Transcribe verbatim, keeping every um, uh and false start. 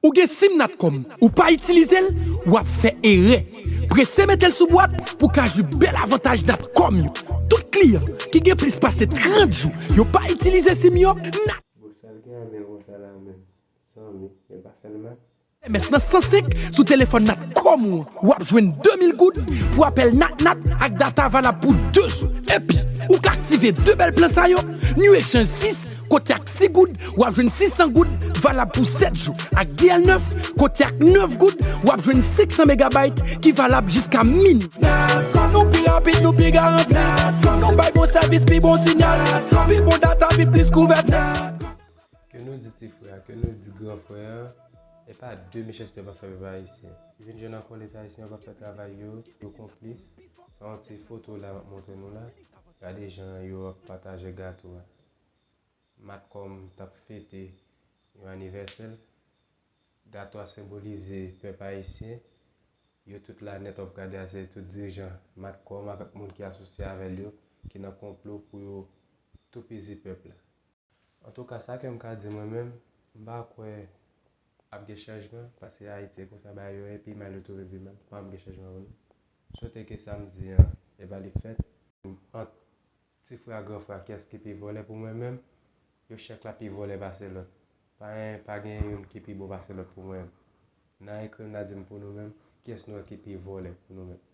Ou gen sim Natcom, ou pa itilize l, w ap fè erè. Prese mete l sou bwat pou w ka jwi bèl avantaj Natcom yo. Tout kliyan ki gen plis pase trant jou yo pa itilize sim yo, Nat- Boug sa l gen anmè konsa la menm. Zanmi, men pa fè l mal. M S nan san senk sou telefòn Natcom ou an. W ap jwenn de mil goud pou apèl Nat Nat ak data valab pou de jou. Epi, ou ka aktive de bèl plan sa yo, New Exchange sis, kote ak sis goud, w ap jwenn sis san goud valab pou sèt jou, ak D L nèf, kote ak nèf goud, w ap jwenn senk san megabayt ki valab jiska minui. Natcom, nou pi rapid, nou pi garanti. Natcom, nou bay bon sèvis, pi bon sinyal. Natcom, pi bon data, pi plis kouvèti. Natcom. Ke nou di ti frè a, ke nou di gran frè a, e pa de mechanste yo p ap fè pèp ayisyen. Yo vin jwenn ankò Leta ayisyen yo p ap fè travay yo, yo konplis. Sa yon ti foto la m ap montre nou la. Gade jan yo ap pataje gato a. Natcom t ap fete yon anivèsè l. Gato a senbolize pèp ayisyen. Yo tout la nèt w ap gade a se tout dirijan Natcom avèk moun ki asosye avè l yo ki nan konplo pou yo toupizi pèp la. Antouka, sa ke m ka di mwen menm, m pa kwè ap gen chanjman, paske Ayiti e konsa bagay yo ye, pi mal yo touve pi mal, pa p gen chanjman pou nou. Swete ke sa m di an, e pa li k fèt. Ant ti frè a gran frè a, kiyès ki pi vòlè pou mwen menm, yo chak la pi vòlè pase lòt. Pa gen, pa gen youn ki pi bon pase lòt pou mwen menm. N a ekri, n a di m pou nou menm, kiyès nou wè ki pi vòlè pou nou menm.